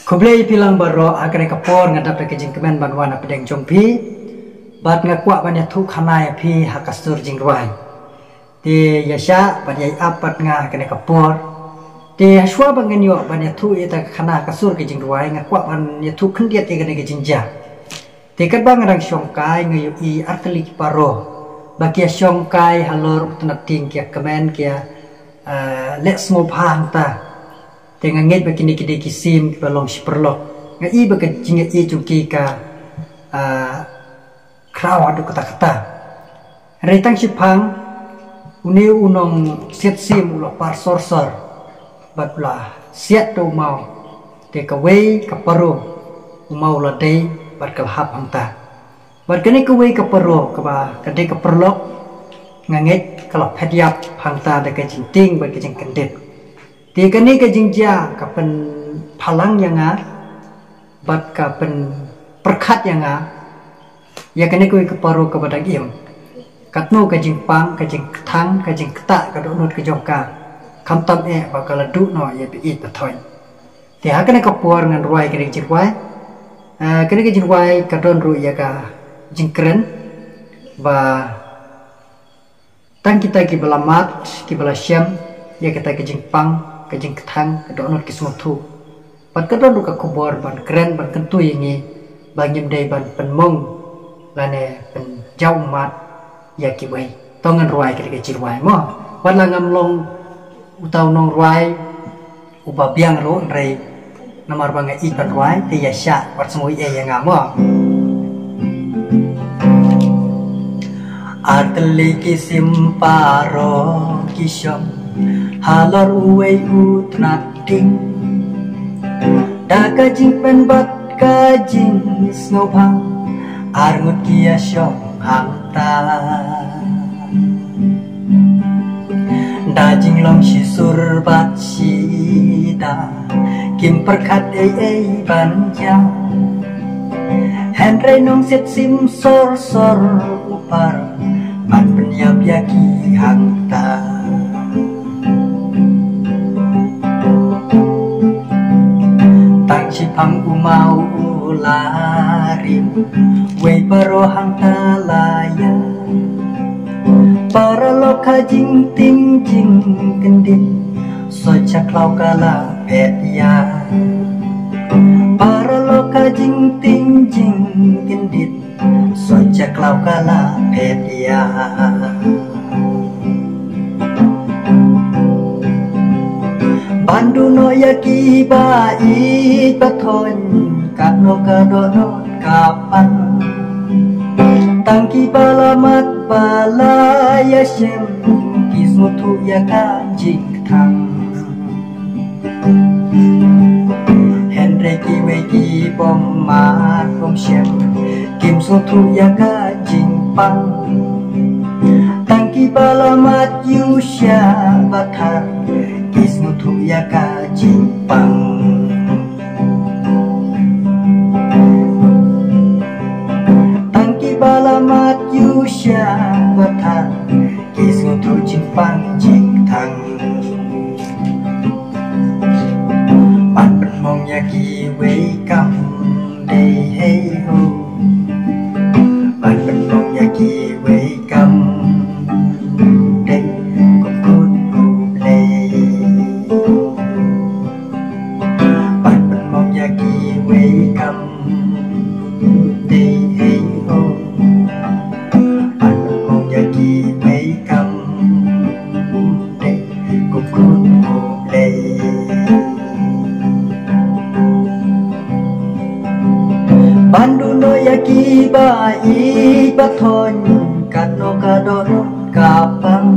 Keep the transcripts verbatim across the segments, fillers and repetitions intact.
Khublei phi lang baroh, ha kane ka por nga dap da ka jingkmen ban wan ha pdeng jong phi. Bad nga kwah ban ïathuh khana ïa phi ha ka sur jingrwai. Te ïa shah bad ïa ap bad nga ha kane ka por. Te ha shuwa ba ngan ïoh ban ïathuh ïa ka khana ha ka sur ka jingrwai, nga kwah ban ïathuh khyndiat ïa kane ka jingjia. Te katba nga dang shongkai nga ïohi artylli ki paro ba ki ïa shongkai halor u tnat ding, ki ïa kmen, ki ïa, eh, leh sngewbha hangta. Te nga ngeit ba kine ki dei ki sim kiba long shi paralok. Nga i ba ka jingïa i jong ki ka, ah, khraw haduh katta katta. Hynrei tang shiphang une u nongsiat sim u la par sor sor bad u la siat da u maw. Te kawei ka paro u maw u la dei bad ka la hap hangta. Bad kane kawei ka paro kaba ka dei ka paralok, nga ngeit ka la phet ïap hangta da ka jingtieng bad ka jingkyndit. Te kane ka jingjia ka pynphalang ïa nga bad ka pynpyrkhat ïa nga ïa kane kawei ka paro kaba dang im. Katno ka jingpang, ka jingkthang, ka jingktah ka dohnud ka jong ka, khamtam eh ba ka la duh noh ïa ba ïeit ba thoiñ. Te ha kane ka por ngan rwai kane ka jingrwai. Eh, kane ka jingrwai ka don ruh ïa ka jingkren ba tang kita kiba la mad, kiba la shem ïa kita ka jingpang, ka jingkthang ka dohnud ki sngewthuh. Bad ka don ruh ka khubor ban kren, ban kyntu ïa ngi ba ngim dei ban pynmong lane pynjaw ummat ïa kiwei. To ngan rwai kane ka jingrwai mo. Wat la ngam long uta u nongrwai uba biang ruh, hynrei namar ba nga ïeit ban rwai te ïa shah wat sngew ïeit ïa nga mo. Artylli ki sim paro ki shong halor uwei u tnat ding. Da ka jingpynbad ka jingsngewbha arngut ki ïa shong hangta. Da jinglong shisur bad shida kim pyrkhat ei ei ban jia. Hynrei nongsiat sim sor sor u par ban pynïap ïa ki hangta. Tang shiphang u maw u la rim, wei paro hangta la ïa. Paralok ha jingtieng jingkyndit, soi sha khlaw ka la phet ïa. Paralok ha jingtieng jingkyndit, soi sha khlaw ka la phet ïa. Ban duh noh ïa kiba ïeit ba thoiñ katno ka dohnud ka pang. Tang kiba la mad ba la ïa shem ki sngewthuh ïa ka jingkthang. Hynrei kiwei ki bym mad bym shem kim sngewthuh ïa ka jingpang. Tang kiba la mad ïu sha ba thar ki sngewthuh ïa ka jingpang. Tang kiba la mad ïu sha ba thar ki sngewthuh jingpang jingkthang. Ban pynmong ïa kiwei kam dei hei ho. Ban pynmong ïa kiwei kam dei kum khun U Blei. Ban pynmong ïa kiwei kam dei hei ho. Ban pynmong ïa kiwei kam dei kum khun U Blei. Ban duh noh ïa kiba ïeit ba thoiñ katno ka dohnud ka pang.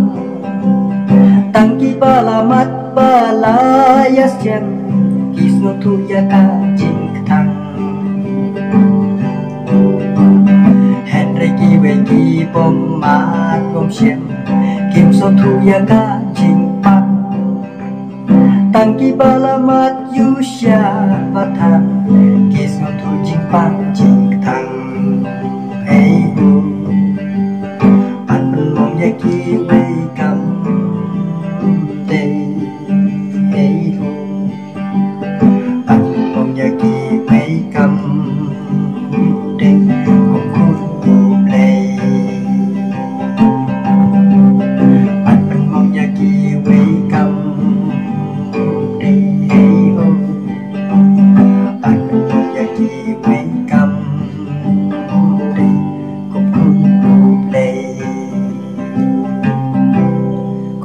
Tang kiba la mad ba la ïa shem ki sngewthuh ïa ka jingkthang. Hynrei kiwei ki bym mad bym shem kim sngewthuh ïa ka jingpang. Tang kiba la mad ïu sha ba thar ki sngewthuh jingpang jingkthang. Hei ho. Ban pynmong ïa kiwei kam dei hei ho. Ban pynmong ïa ki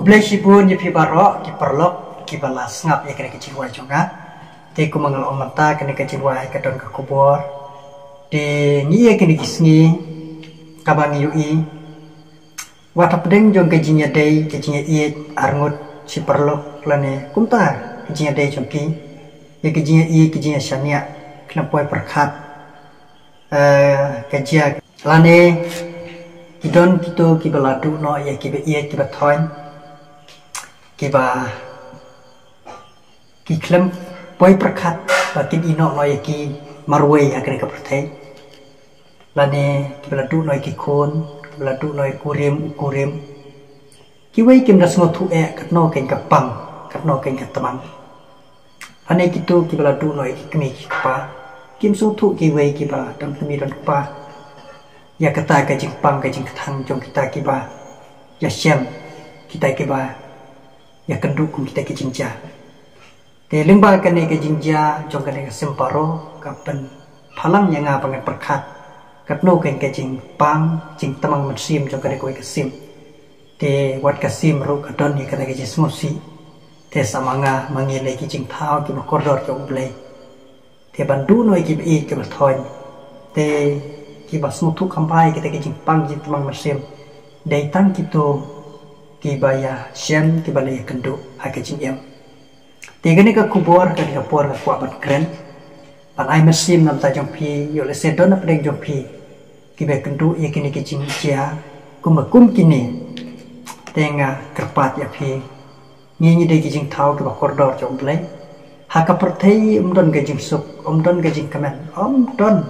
Blei shibun ïa phi baroh ki paralok kiba la sngap ïa kane ka jingrwai jong nga. Te kumba nga la ong mynta, kane ka jingrwai ka don ka khubor. Te ngi ïa kine ki sngi kaba ngi ïohi wat hapdeng jong ka jingïadei, ka jingïaieit arngut shi paralok lane kumta ka jingïadei jong ki, ïa ka jingïaieit, ka jingïashaniah, khlem poi pyrkhat, eh, ka jia lane ki don kito kiba la duh noh ïa kiba ïeit kiba thoiñ, kiba ki khlem poi pyrkhat ba kin ïehnoh noh ïa ki marwei ha kane ka pyrthei, lane kiba la duh noh ïa ki khun, kiba la duh noh ïa u kurim, u kurim. Kiwei kim da sngewthuh eh katno keiñ ka pang, katno keiñ ka tmang. Lane kito kiba la duh noh ïa ki kmie ki kpa, kim sngewthuh kiwei kiba don kmie don kpa ïa kata ka jingpang ka jingkthang jong kita kiba ïashem, kita kiba ïakynduh kum kita ki jingjia. Te lyngba kane ka jingjia jong kane ka sim Paro ka pynphalang ïa nga ba ngan pyrkhat katno keiñ ka jingpang jingtmang mynsiem jong kane kawei ka sim. Te wat ka sim ruh ka don ïa kata ka jingsngewsih. Te sa ma nga ma ngi leh ki jingthaw kiba kordor jong U Blei. Te ban duh noh ïa kiba ïeit kiba thoiñ, te kiba sngewthuh kam bha ïa kata ka jingpang jingtmang mynsiem, dei tang kito kiba ïashem, kiba la ïakynduh ha ka jingim. Te kane ka khubor, kane ka por nga kwah ban kren, ban ai mynsiem na bynta jong phi, ïoh lehse don hapdeng jong phi kiba ïakynduh ïa kine ki jingjia kumba kum kine. Te nga kyrpad ïa phi, ngi ngi dei ki jingthaw kiba kordor jong U Blei. Ha ka pyrthei ym don ka jingsuk, ym don ka jingkmen, ym don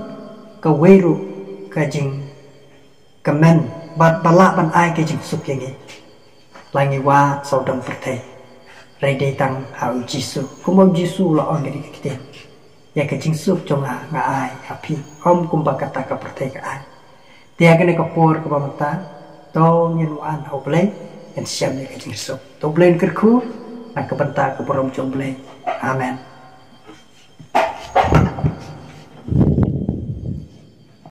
kawei ruh ka jingkmen ba, ba lah ban ai ka jingsuk ïa ngi. La ngi wad sawdong pyrthei, hynrei dei tang ha U Jisu. Kumba U Jisu u la ong kine ki ktien, ïa ka jingsuk jong nga nga ai ha phi, ym kumba kata ka pyrthei ka ai. Te ha kane ka por kaba mynta, to ngin wan ha U Blei, ngin shem ïa ka jingsuk. To U Blei un kyrkhu na ka bynta ka burom jong U Blei. Amen.